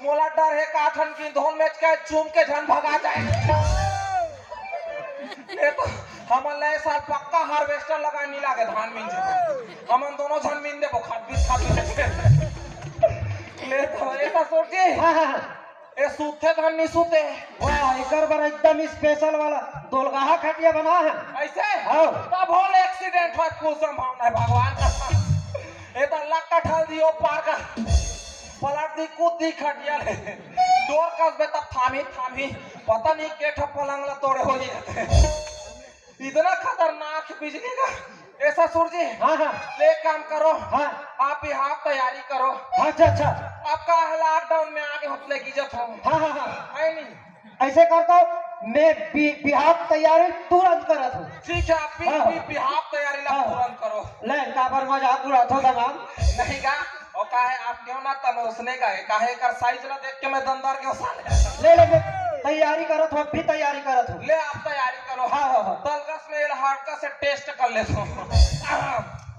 मोला डर हे काठन की धोन में के चूम के झन भगा जाए। ए तो हमन ले साल पक्का हार्वेस्टर लगा नहीं लागे धान मिंजे। हमन दोनों झन मिंज देबो खाद बीज खाद बीज। ले तो ए ससुर जी। हाँ, हाँ, हाँ। ए सूते धन नहीं सूते। वाह, एकर बर एकदम स्पेशल वाला दोलगाहा खटिया बना है। ऐसे? हाँ। तब होल एक्सीडेंट होए कुछ संभावना है भगवान का। ए तो लक कठल दियो पार का। पलट दी कूद दी खटिया ले। डोर कस बे तब थामी थामी। पता नहीं के ठप पलंग ला तोड़े हो जाते। इतना खतरनाक बिजली का। ए ससुर जी। हाँ, हाँ। ले काम करो। हाँ। आप बिहाव तैयारी करो। अच्छा, अच्छा। आपका है लॉकडाउन में आगे होत लेगी जत हो। हाँ, हाँ, हाँ। है नहीं। ऐसे करता हूँ, मैं बि-, बिहाव तैयारी तुरंत करत हूँ। ठीक है, आप भी, हाँ। भी बिहाव तैयारी ला हाँ। तुरंत करो। ले, काबर मजाक उड़ात हो दमाम? नहीं का, और का है, आप क्यों ना तमोसने का है, का है, एकर साइज ला देख के मैं दंदर क्यों साले? ले, ले, मैं तैयारी करत हूँ, अब भी तैयारी करत हूँ। ले, आप तैयारी करो। हाँ, हाँ, हाँ। तलकस में ये हल्का से टेस्ट कर ले तो।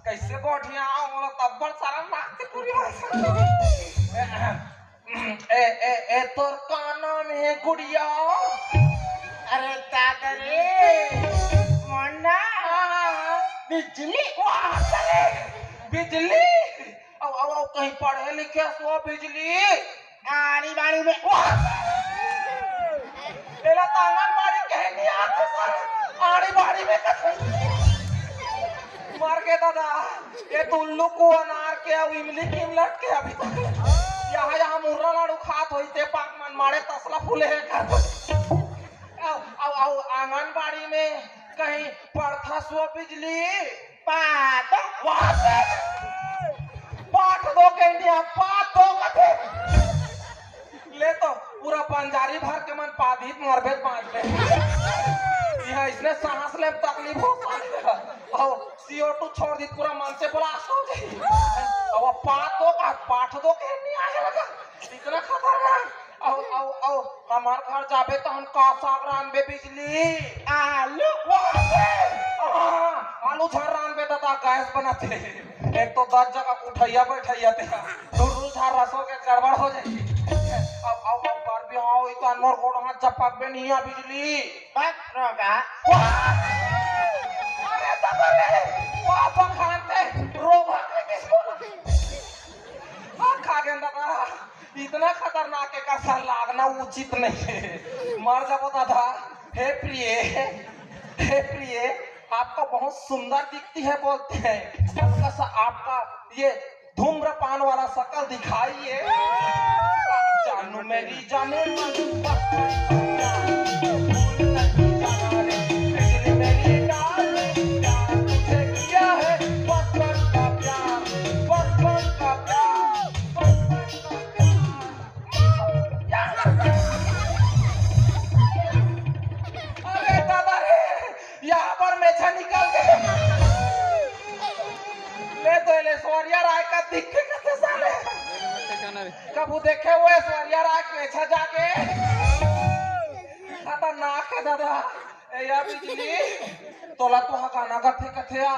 कैसे बढ़िया, मोला तब्बड़ सारा नाक से पूरी मार। ए, ए, ए, तोर का नाम है गुड़िया? अरे दादा रे, मोर नाम बिजली। वाह, अरे, बिजली। अब, अब, अब कहीं पढ़े लिखे सो बिजली। आड़ी बाड़ी में। वाह, एला तो आंगनबाड़ी कहे नहीं आते सर। आड़ी बाड़ी में कथे। मर के दादा, ये तो उल्लू को अनार के, अब इमली की इमलट के अभी तक। यहाँ, यहाँ मुर्रा लाड़ू खात होई, ते पाक मन मारे तसला फूले है कर। आओ, आओ, आओ, आंगनबाड़ी में कहीं पड़था सो बिजली। पात। वाह, पाठ दो के इंडिया, पात दो कथे। ले तो पूरा बंजारी भर के मन पादित मरबे पाँच ले। यहाँ इसने सांस ले तकलीफ हो पानी। आओ, सी ओ टू छोड़ दी, पूरा मन से ब्लास्ट हो जाए। अब पात दो का, पाठ दो के नहीं आए लगा। इतना खतरनाक। आओ, आओ, आओ, हमार घर जाबे तो हम का साग रांधबे बिजली? आलू। वाह, हाँ, आलू झर रांधबे दादा, गैस बनाते। एक तो दस जगह उठैया बैठैया ते, दूर दूर झार रसो के गड़बड़ हो जाए। अब, अब, अब पर भी आओ, ई तो अनमोर गोड़ हाथ चपक बे नहीं आ बिजली। बस रोगा। वाह! अरे दादा रे, वाह बखान ते, रोगा के किसको? हाँ, खा गए दादा। इतना खतरनाक एकर साथ लागना उचित नहीं है। मर जाबो दादा। हे प्रिय, हे प्रिय, आपका बहुत सुंदर दिखती है बोलते हैं। हल्का सा आपका ये धूम्रपान वाला शकल दिखाइए। जानू मेरी जाने, अरे दादा रे, यहाँ पर मेछा निकल गए। ले तो ले ऐश्वर्या राय का दिखे कते साले। कबू देखे वो ऐश्वर्या राय के मेछा जाके? खतरनाक है दादा। ए या बिजली, तोला तो हा गाना गाथे कथे आ।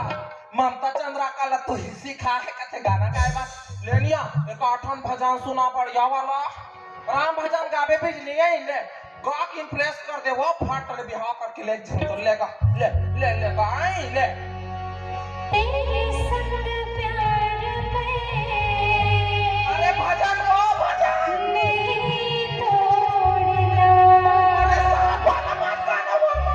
ममता चंद्राकर ला तो ही सिखा है कथे गाना गाए बा। लेनिया, एक आठन भजन सुना बढ़िया वाला। राम भजन गाबे बिजली आई ले, गा के इम्प्रेस कर दे वो फाट ले बिहाव करके ले झूम तो लेगा, ले, ले, ले, गाई ले। तेरे संग प्यार में अरे भजन, वो भजन। नहीं तोड़ना। अरे साहब, वाला मत गाना, वो मत।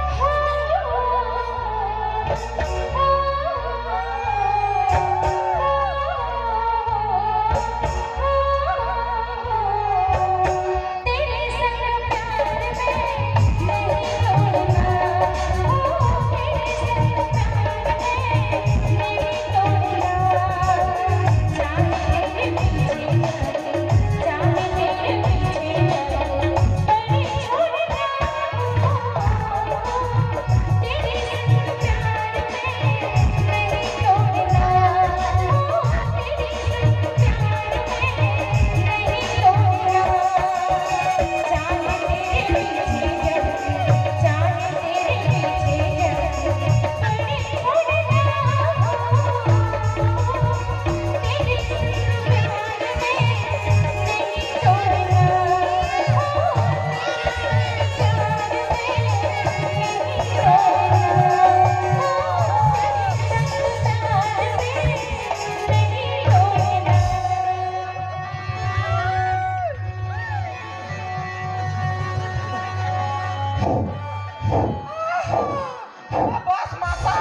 बस माता,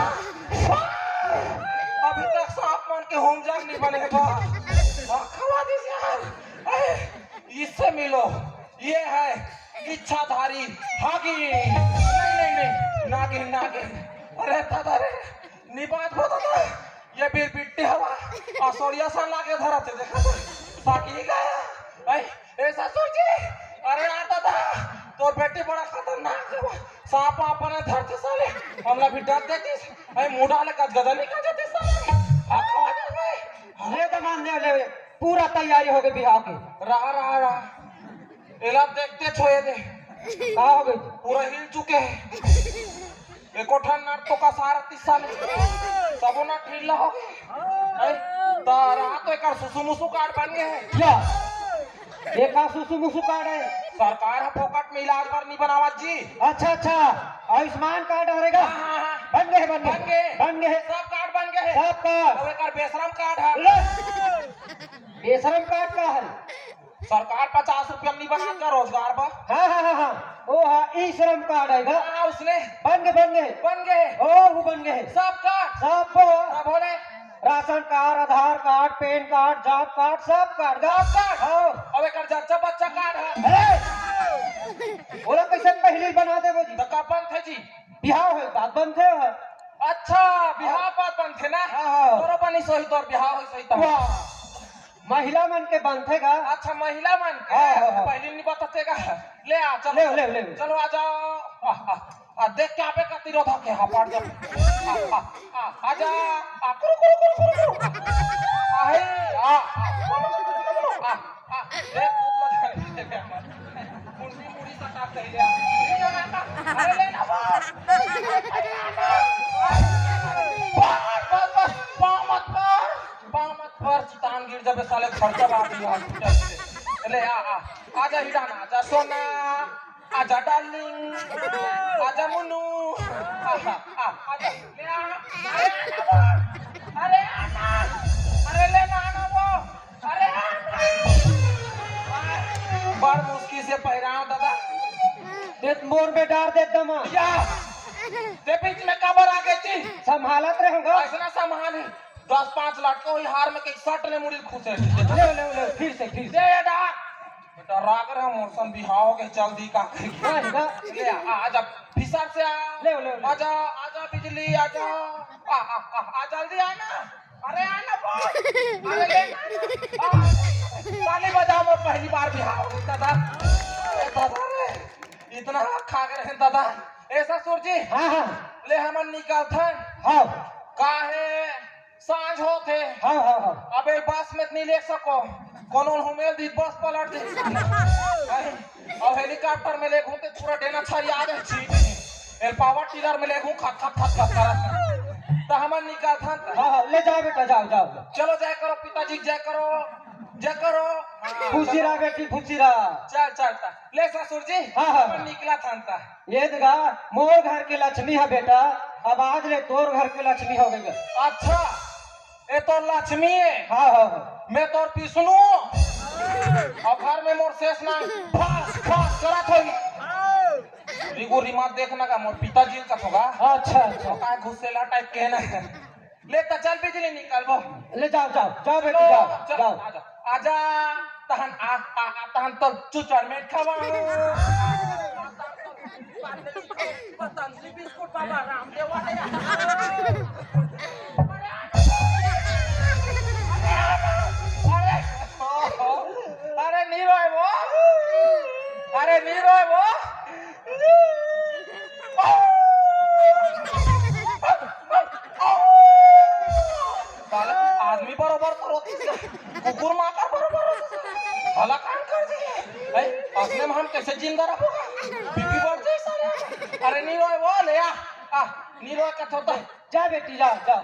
अभी तक सांप मन के होमजाग नहीं बने बा। हाँ, खवा दीजिए यार। अरे, इससे मिलो, ये है इच्छाधारी हागी। नहीं, नहीं, नहीं, नागिन, नागिन। अरे दादा रे, निबात बता था। ये बीर बिट्टी हवा, असोरिया सन लागे धरत हे, देखा तो, साकी गया। ऐ, ए ससुर जी, अरे यार दादा, तोर बेटी बड़ा खतरनाक हे बा। सांप वाप बने धरथे साले, हमला भी डर देतिस। ऐ मुंडा ले गजगजा निकल जातिस साले। आ खवा दे भाई। ले दमान दे ले, पूरा तैयारी हो गई बिहाव की। रहा, रहा, रहा। एला देखते छोए दे। का हो गई? पूरा हिल चुके हे। एको ठन नट तो कसार तिस्सा ले। सबो नट ढीला हो गए। हैं? त रहा तो एकर सुसु मुसु कार्ड बन गए हे। या। एका सुसु मुसु कार्ड हे। सरकार ह फोकट में इलाज बर नहीं बनावत जी। अच्छा, अच्छा। आयुष्मान कार्ड हरे गा? हाँ, हाँ, हाँ। बन गए, बन गए। बन गए। बन गए। सब कार्ड बन गए हे। सब कार्ड। अब एकर बेशरम कार्ड हे। ले। बेशरम कार्ड का हरे? सरकार पचास रुपया नहीं बना का रोजगार बा? हाँ, हाँ, हाँ, हाँ। ओ हाँ, ई श्रम कार्ड आएगा। हाँ, उसने बन गए, बन गए। बन गए। ओ, वो बन गए। सब कार्ड? सब। सब होले। Ration card, Aadhaar card, PAN card, job card, सब कार्ड। सब कार्ड? हाँ। अब एकर जच्चा बच्चा कार्ड हे। अरे! ओला कैसे पहले ही बना देबो जी? तो का बनथे जी? बिहाव हे, बात बनथे हे। अच्छा, बिहाव बात बनथे ना? हाँ, हाँ। तोरो बनी सोही, तोर बिहाव होई सोही तब। वाह। महिला मन के बनथे गा। अच्छा, महिला मन के? हाँ, हाँ, हाँ। पहली नहीं बताते गा। ले आ, चलो। ले, ले, ले, ले। चलो, आ जाओ। आ, आ, आ, देख के आपे कति रोधा के, हाँ, पाट जा। आ, आ, आ, आ जा। आ, कुरु, कुरु, कुरु, कुरु, कुरु। आ, हे, आ, आ, कुरु, कुरु, कुरु, कुरु। आ, आ, देख, दूध लगा। मुंडी मुड़ी सटा के ले आ। अरे, ले ना, बस। बस, बस, बस, पाँव मत पर। पाँव मत पर, चितान गिर जाबे साले, खर्चा बात ही हॉस्पिटल से। ले आ, आ, आजा हीरा ना, आजा सोना, आजा डार्लिंग, आजा मुन्नू, आ, आ, आ, आजा, ले आ, अरे आ ना, अरे आ ना, अरे ले ना, आना वो, अरे आ ना। बड़ मुश्किल से पहिराव दादा। देत मोर में डार देत दमा। या, ते बीच में काबर आ गई थी? संभालत रहूंगा। ऐसा ना संभाल। दस पाँच लाख के वही हार में कहीं सट ले मुड़ी खुश है। ले, ले, ले, फिर से, फिर से। दे ये डार। बेटा, राग रहा मोर सन बिहाव के जल्दी का कही। हाँ, हाँ। ले आ, आ, आजा, फिसर से आ। ले, ले, ले। आजा, आजा बिजली, आजा। आ, आ, आ, आ, जल्दी आ ना। अरे आ ना बोल। अरे ले ना। आ, ताली बजाओ, मोर पहली बार बिहाव होता था। अरे दादा रे, इतना खा गए हैं दादा। ए ससुर जी। हाँ, हाँ। ले हमन निकलथन। हाँ। काहे सांझ होत हे। हाँ, हाँ, हाँ। अब ए बस में नहीं ले सको, कोनो हुमेल दी, बस पलट दी। अरे, अब हेलीकॉप्टर में ले घूमते पूरा डेना छरिया दे छी। ए पावर टिलर में ले घूम खत खत खत खत करत। त हमन निकलथन। हाँ, हाँ, ले जाओ बेटा, जाओ, जाओ, जाओ। चलो जय करो पिताजी, जय करो। जा करो। हाँ, खुशी रहा बेटी, खुशी रहा। चल, चल, चल। ले ससुर जी, हाँ, हाँ। अपन निकला थान ता। ये दगा, मोर घर के लक्ष्मी है बेटा, अब आज ले तोर घर के लक्ष्मी हो गई। अच्छा, ये तो लक्ष्मी है। हाँ, हाँ, हाँ। मैं तोर विष्णु हूँ। और घर में मोर शेष नाग फस फस करत होगी। रिगो रिमा देखना का मोर पिताजी का होगा। अच्छा, अच्छा। और काय घुसेला टाइप के है ना। ले त चल बिजली निकालबो। ले जाओ, जाओ, जाओ बेटी, चलो, जाओ, चलो, जाओ। आ जाओ। आजा, तहन आ, आ, आ, तहन तो चुचर में खावा। पतंजलि बिस्कुट बाबा रामदेव वाले। अरे, अरे, अरे, नी रोए वो। अरे, नी रोए वो। साला आदमी बरोबर तो रोती है, कुकुर माकर बरोबर रोती है। साला कान कर दिए। ए, असने में हम कैसे जिंदा रहोगा? बीपी बढ़ जाए साले। अरे नी रोए वो, ले आ। आ, नी रोए कथो तो। जा बेटी, जा, जा।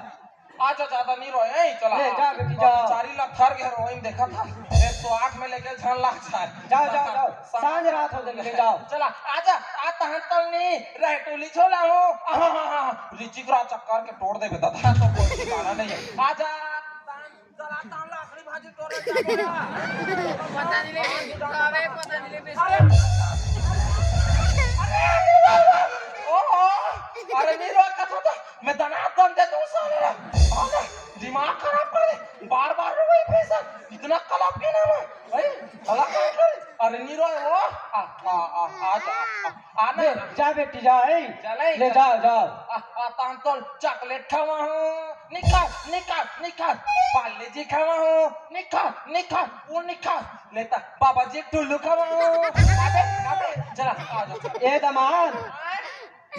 आजा, ज्यादा नी रोए, ए, चला। ले, जा बेटी, जा। चारी ला थर गए रोइन देखा था। एक सौ आठ में लेके झन ला जाए। जाओ, जाओ, जाओ। सांझ रात हो गई, ले जाओ। चला, आजा, आ तहन तल नी, रह टोली छोला हो। आहा, हा, हा, हा। रिचिक रा चक्कर के तोड़ देबे दादा, तो कोई ठिकाना नहीं है। आजा, तान, चला, तान लाकड़ी भाजी तोड़े जाबो ना। पतंजलि बिस्कुट खावे, पतंजलि बिस्कुट। अरे, अरे, अरे, ओ, ओ, अरे, नी रोए कथो तो, मैं दना दन दे दूं साले ला। हाँ ना, दिमाग खराब कर दे। बार बार रो वही पैसा। इतना कलप के नाम है। भाई, भला क्या कर? अरे नी रोए वो। आ, आ, आ, आ जा, आ, आ, आ ना। ले, जा बेटी, जा, ए। चले, ले चले। जाओ, जाओ। आ, आ, तान तो चॉकलेट खावा हूँ। निकाल, निकाल, निकाल। पार्ले जी खावा हूँ। निकाल, निकाल, वो निकाल। लेता, बाबा जी टुल्लू खावा हूँ। अबे, अबे, चला, आ जा, चला। ए दमाद, हाँ?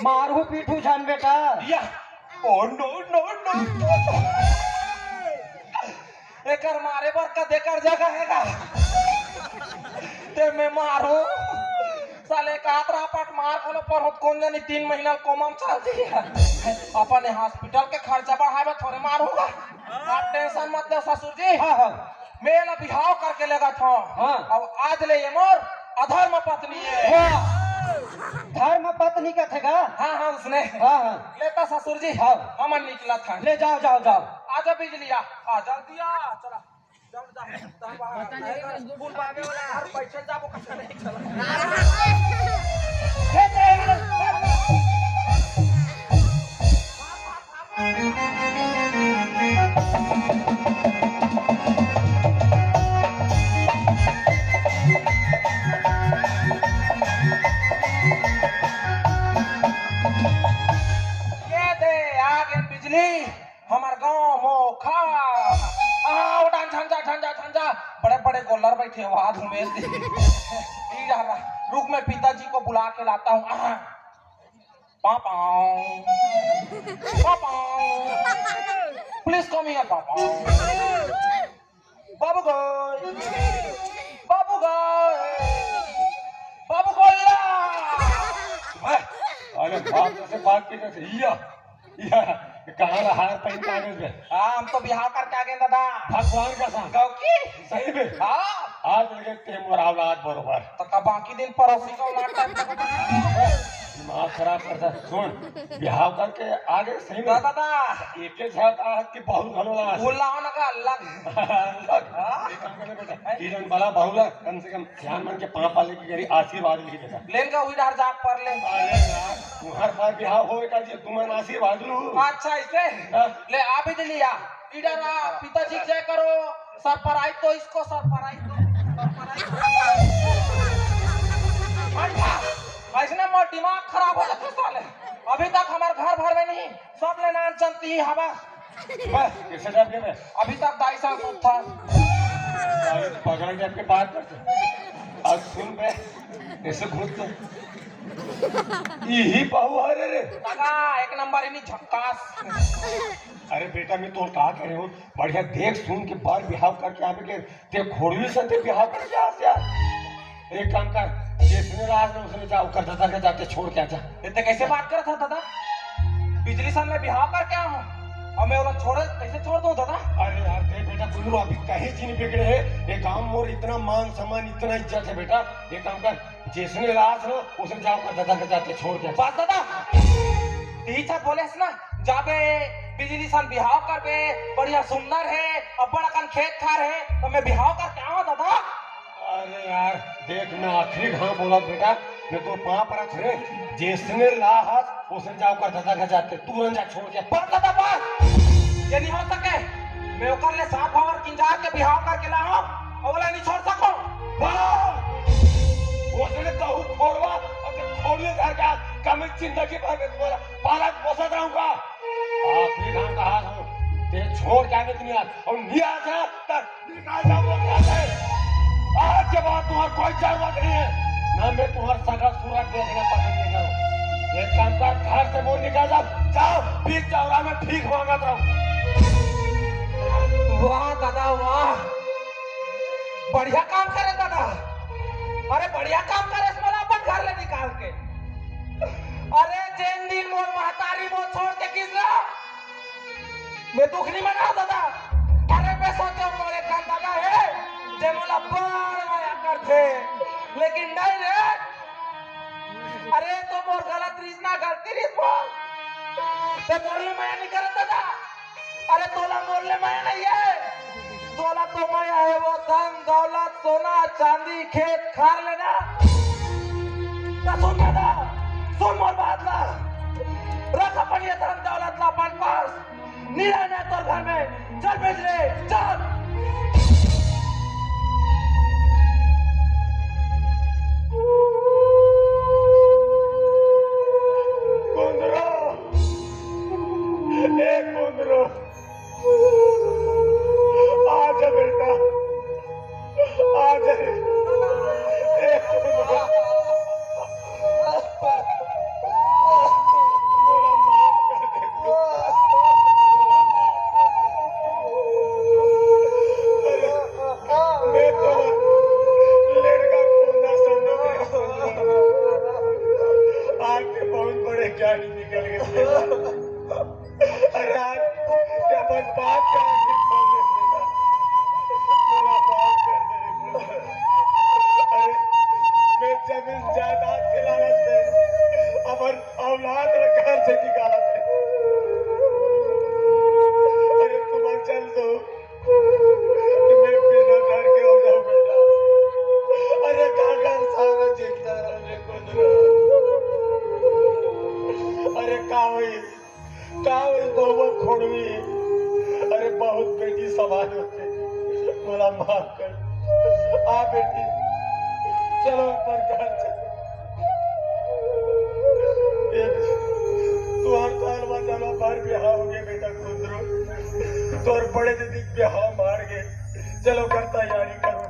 मारहू पीटहू झन बेटा। या। Oh no, no, no, no। एकर मारे बर का देकर जगह है का? ते मैं मारू। साले का हाथ रापट मार घलो पर होत कोन जानी तीन महीना कोमा म चल दिया। अपन हॉस्पिटल के खर्चा बढ़ावे थोड़े मारूंगा। आप टेंशन मत ले ससुर जी। हाँ, हाँ। मैं एला बिहाव करके लेगत हंव। हाँ। अब आज ले ये मोर अधर्म पत्नी है। वाह। धर्म पत्नी कथे गा? हाँ, हाँ, उसने। हाँ, हाँ। लेता ससुर जी, हाँ। हमन निकलत हन। ले जाओ, जाओ, जाओ। आजा बिजलिया, आ जल्दी आ, चला। जल्दी जा, तब वहाँ पता नहीं, कुल पावे वाला। यार, पैसे जाबो, कैसे नहीं चला। ये दे, आ गए बिजली, हमार गांव मोखा। आ, उठान झंझा, झंझा, झंझा, बड़े बड़े गोल्लर बैठे, आवाज उमेल दे। ई जा रहा, रुक, मैं पिताजी को बुला के लाता हूँ। आ, पापाओ, पापाओ, please come here, पापाओ। बाबू गोई, बाबू गोई, बाबू गोल्ला। अरे बाप से बात की कैसे? या, या, कहाँ ला हार पहन के आ गए बे? हाँ, हम तो बिहाव करके आ गए दादा। भगवान का साथ। गाँव की? सही में? हाँ। आज लगे ते मोर औलाद बरोबर। तो का बाकी दिन पड़ोसी का औलाद टाइप का बता? दिमाग खराब करता। सुन, बिहाव करके आ गए सही में। दादा, दादा। एक के साथ आ कि बहुत घलो लास। वो लाओ ना का अलग। अलग। हाँ? एक काम करे बेटा, किरण वाला बहुला, कम से कम ध्यान मन के पाँव पाले के करी आशीर्वाद लिख देता। लेन का हुई डहर जाप पर ले। अरे यार, तुम्हार बार बिहाव होवे का जी, तुमन आशीर्वाद लू। अच्छा, ऐसे? हाँ। ले, आप ही दे लिया। इधर आ, पिताजी जय करो, सरप्राइज दो इसको, सरप्राइज दो, सरप्राइज दो। ऐसने मोर दिमाग खराब हो जाता साले। अभी तक हमार घर भर में नहीं, सब ले नान चलती ही हवा। बस, कैसे डर गए बे? अभी तक दाई साथ था। अरे, पगला टाइप के बात करते। अब सुन बे, ऐसे घूमते। यही पाहु आ रे रे। काका, एक नंबर इन्हीं झक्कास। अरे बेटा, मैं तो का कह रहे हूँ, बढ़िया देख सुन के बर बिहाव करके आवे के, ते खोड़वी से ते बिहाव करके आ यार। एक काम कर, जैसने राज ने उसने जा, ओकर दादा के जाके छोड़ के आ जा। ये ते कैसे बात करत था दादा? बिजली सन में बिहाव करके आया हूँ। अब मैं ओला छोड़, कैसे छोड़ दूं दादा? अरे यार, देख बेटा, कुंदरू अभी कहीं चीज नहीं बिगड़े हे। ये गांव मोर इतना मान सम्मान, इतना इज्जत हे बेटा। एक काम कर, जैसने लास ना, उसने जाओ कर दादा के जाते छोड़ के। बस दादा, इही छत बोलेस ना, जाबे बिजली सन बिहाव करबे, बढ़िया सुंदर हे, अब्बड़ अकन खेत खार हे, तो मैं बिहाव करके आवा दादा। अरे यार, देख, मैं आखिरी घाव बोला बेटा, मैं तो पाँव परत हरे, जैसने लाहस, उसने जाओ कर दादा के जाते, तुरंत जा छोड़ के। बस दादा बस, ये नहीं हो सके। मैं ओकर ले सात भावर किंजार के बिहाव करके लाहूं, अउ ओला नहीं छोड़ सकूं। बस, उसने कहू खोड़वा, अउ खोड़िए घर का कमी जिंदगी भर में तुम्हारा पालन पोषण रहूंगा। आखिरी घाव कहा हूं, ते छोड़ के आवे दुनिया, अउ नहीं आ जा, तब निकाल जा मोर घर से। आज के बाद तुम्हार कोई जरूरत नहीं है, ना मैं तुम्हार शक्ल सूरत देखना पसंद नहीं करूँ। एक काम कर, घर से मोर निकल जाओ, जाओ, बीच चौरा में भीख मांगत रहो। वाह दादा, वाह, बढ़िया काम करे दादा। अरे बढ़िया काम करे, मोला अपन घर ले निकाल के। अरे जेन दिन मोर महतारी मोर छोड़ के गिस ना, मैं दुख नहीं मनाओ दादा। अरे मैं सोचो मोर एक ठन दादा हे, जे मोला बड़ मया करथे, लेकिन नहीं रे। अरे तो मोर गलत रिस ना, गलती रिस बोल। ते मोर ले मया नहीं करत दादा। अरे तोला मोर ले मया नहीं हे, तोला तो मया हे वो धन दौलत, सोना चांदी, खेत खार लेना। त सुन दादा, सुन मोर बात ला, रख अपन ये धन दौलत ला अपन पास, नहीं रहना तोर घर में। चल बिजली, चल। कुंदरू, ए कुंदरू, आजा बेटा, आजा रे। ए कुंदरू, मोला माफ कर दे। अरे, मैं तो लड़का कोना समझ रहे। आज के बहुत बड़े ज्ञानी निकल गए। अरे आज ते अपन बाप का आगे छोड़ दे बेटा। मोला माफ कर दे रे बेटा। अरे मैं जमीन जायदाद के लालच में अपन औलाद ला घर से निकाला थे। अरे तुम चल दो, मैं बिना घर के हो जाऊं बेटा। अरे काका सारा जिंदा रहे कुंदरू। अरे का होई? का होई बहुआ खोड़वी? अरे बहुत बेटी समान होथे, मोला माफ कर। आ बेटी, चलो अपन घर चलो। ए, तुहर तो अलवा जलवा भर बिहाव हो गया बेटा कुंदरू, तोर बड़े दीदी बिहाव मार गए। चलो घर तैयारी करो,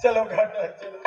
चलो घर चलो, चलो।